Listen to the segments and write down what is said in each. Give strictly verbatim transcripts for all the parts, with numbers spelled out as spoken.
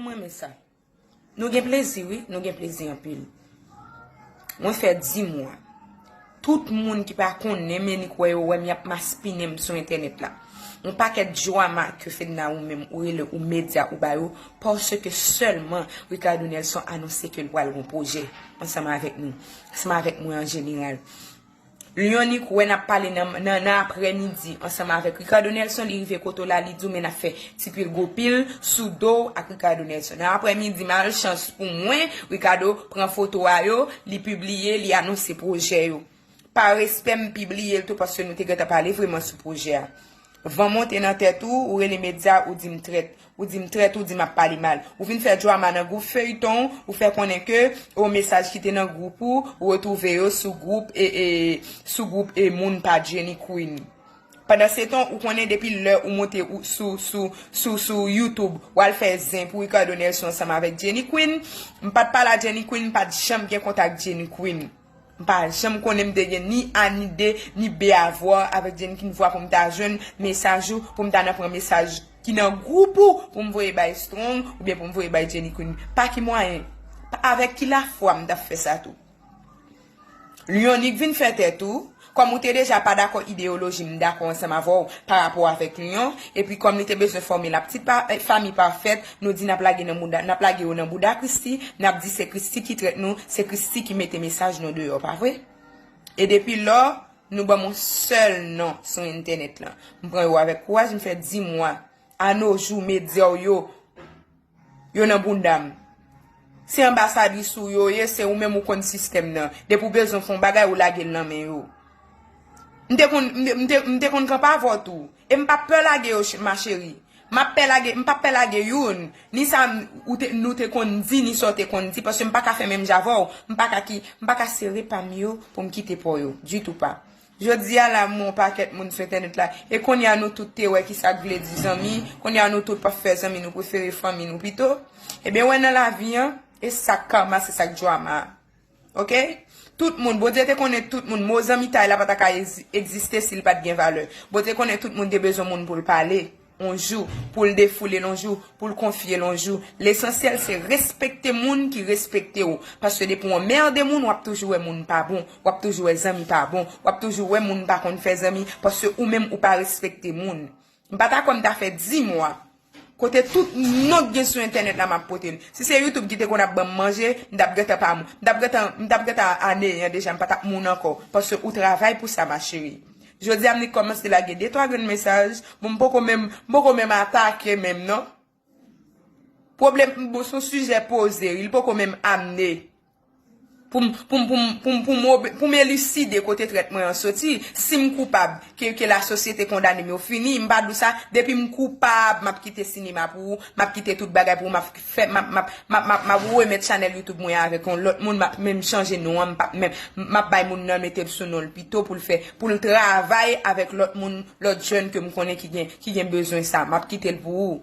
M renmen sa. Nou gen plezi, wi, nou gen plezi anpil. Mwen fè di mwa. Tout moun ki pa konnen m e ni kwè yo wè m y ap maspinen m sou entènèt la. Yon pakèt drama ke Fedna ou menm ou rele ou medya ou ba yo, paske sèlman Ricardo Nelson anonse ke l pral gon pwojè ansanm avèk nou, ansanm avèk mwen an jeneral. Lyonique wè n ap pale nan, nan, nan aprèmidi ansanm avèk Ricardo Nelson, li rive kote w la, li di w men n ap fè ti pil gwo pil sou do w ak Ricardo Nelson. Nan aprèmidi, malchans pou mwen, Ricardo pran foto a yo, li pibliye, li anonse pwojè yo. Pa respè, m pibliye l tou paske nou te gentan pale vrèman sou pwojè a. Van monte nan tèt ou, ou rele medya, ou di m trèt. Ou di m trèt, ou di m ap pale mal. Ou vin fè drama nan gwoup feyton, ou fè konnen ke o mesaj ki te nan gwoup ou, ou retwouve yo sou gwoup e, e sou gwoup e moun pa Jenny Queen. Pandansetan, ou konnen depi lè ou monte ou, sou, sou, sou, sou YouTube, w al fè zen pou Ricardo Nelson ansanm avèk Jenny Queen. M pa t pale a Jenny Queen, m pa t janm gen kontak Jenny Queen. M pa janm konnen m te gen ni A ni D, ni B a vwa avèk Jenny Queen vwa pou m ta jwenn mesaj ou, pou m ta nan pran mesaj ki nan gwoup ou, pou m voye bay Strong, oubyen pou m voye bay Jenny Queen. Pa ki mwayen? Pa, avèk ki lafwa m t ap fè sa tou? Lyonique vin fè tèt ou, kòm ou te deja pa dakò ideyoloji m dakò ansanm avè w pa rapò avèk Lyon, epi kòm li te bezwen fòme la petite pa, eh, famille parfaite, nou di n ap lage nan bouda, n ap lage yo nan bouda Christie, n ap di se Christie ki trèt nou, se Christie ki mete mesaj nou deyò, pa vre? E depi lò, nou ban m yon sèl non sou entènèt lan. M pran yo avèk kouraj, m fè di mwa. Anojou, medya w yo, yo nan bounda m. Se anbasadris ou yo ye, se ou menm ou konn sistèm nan. Depi w bezwen fè yon bagay, ou lage l nan men yo. M te konn, m te, m te, m te konn kanpe avè w tou. E m p ap pè lage yo, ch-, ma chérie. M ap pè lage, m p ap pè lage youn. Ni sa m, ou te, nou te konn di, ni sa w te konn di, paske m pa ka fè menm jan avè w. M pa ka ki, m pa ka sere pa m yo pou m kite pa w yo. Ditou pa. Jodi a la, m wè yon pakèt moun sou entènèt la. E kounye a nou tout te wè ki sa k vle di zanmi. Kounye a nou tout p ap fè zanmi, nou prefere fanmi nou pito. Ebyen, wè nan lavi an, e sa k karma, se sa k drama. Oke? Tout moun, Bondye te konnen tout moun, mo zanmitay la pa ta ka egzi-, egziste si l pa t gen valè. Bondye konnen tout moun te bezwen moun pou l pale, yon jou, pou l defoule l yon jou, pou l konfye l yon jou. Lesansyèl, se respekte moun ki respekte w. Paske depi w anmède moun, w ap toujou wè moun pa bon, w ap toujou wè zanmi pa bon, w ap toujou wè moun pa konn fè zanmi, paske ou menm ou pa respekte moun. M pa ta kwè m ta fè di mwa. Kote tout non k gen sou entènèt la, m ap pote l. Si se YouTube ki te konn ap ban m manje, m t ap gentan pa m, m t ap gentan, m t ap gentan aneyan deja, m pa t ap moun ankò. Paske ou travay pou sa, ma chérie. Jodi a, m li kòmanse lage de twa grenn mesaj, bon, m poko menm, m poko menm atake menm, non. Pwoblèm, bon, se yon sijè poze, wi, li poko menm amne. Pou m, pou m, pou m, pou m, pou m ob-, pou m eliside kote trèt mwen an soti, si m koupab, ke, ke lasosyete kondane m, yo fini, m pa di w sa, depi m koupab, m ap kite sinema pou ou, m ap kite tout bagay pou ou, m ap fè, m ap, m ap, m ap, m ap, m ap remèt chanèl YouTube mwen avèk yon lòt moun, m ap menm chanje non an, m p ap menm, m ap bay moun nan mete l sou non l pito pou l fè, pou l travay avèk lòt moun, lòt jèn ke m konnen ki gen, ki gen bezwen sa, m ap kite l pou ou.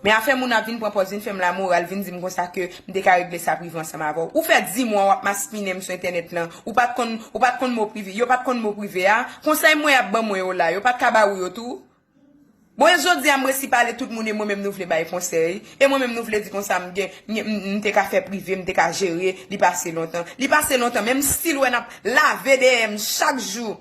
Men afè moun ap vin pran pòz, vin fè m lamoral, vin di m konsa ke m te ka regle sa prive ansanm avè w. Ou fè di mwa w ap maspinen m sou entènèt lan. Ou pa t konn, ou pa t konn mo prive, yo pa t konn mo prive a. Konsèy mwen y ap ban mwen yo la, yo pa t ka ba ou yo tou. Bon, e jodi a m resi pale tout moun e mwen menm nou vle bay konsèy. E mwen menm nou vle di konsa m gen, m, m, m te ka fè prive, m te ka jere, li pase lontan. Li pase lontan, men m still wè n ap lave dèyè m chak jou.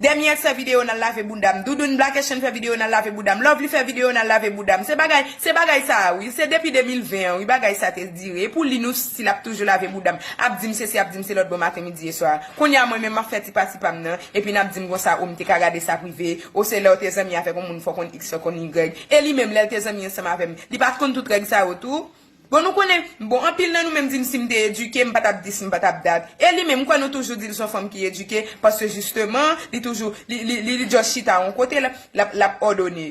Dèmyè fè videyo n al lave bouda m. Doudoun Black Asian fè videyo n al lave bouda m. Lovely fè videyo n al lave bouda m. Se bagay, se bagay sa a, wi. Se depi de mil ven an, wi, bagay sa te dire. E pou li, nou still ap toujou lave bouda m. Ap di m sesi, ap di m se lòt bò maten, midi e swa. Kounye a, mwen menm, m ap fè ti pati pa m nan. Epi n ap di m konsa, o, m te ka gade sa prive. O, se lè w te zanmi avèk yon moun, fò w konn X, fò w konn Y. E li menm, lè l te zanmi ansanm avè m, li pa t konn tout règ sa yo tou? Bon, nou konnen, bon, anpil nan nou menm di m si m te edike, m pa t ap dis, m pa t ap dat. E li menm, m kwè nou toujou di l se yon fanm ki edike, paske jisteman, li toujou, li, li, li, li just chita yon kote, l ap, l ap, l ap òdone.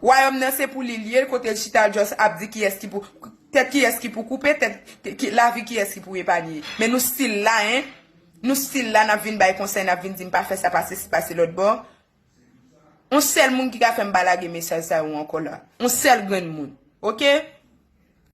Wayòm nan se pou li l ye, kote l chita, l just ap di kiyès ki pou, tèt kiyès ki pou koupe, tèt ki, lavi kiyès ki pou epanye. Men nou still la, en. Nou still la, n ap vin bay konsèy, n ap vin di m pa fè sa, pa sesi, pa se lòt bò. Yon sèl moun ki ka fè m pa lage mesaj sa yo ankò la. Yon sèl grenn moun. Oke?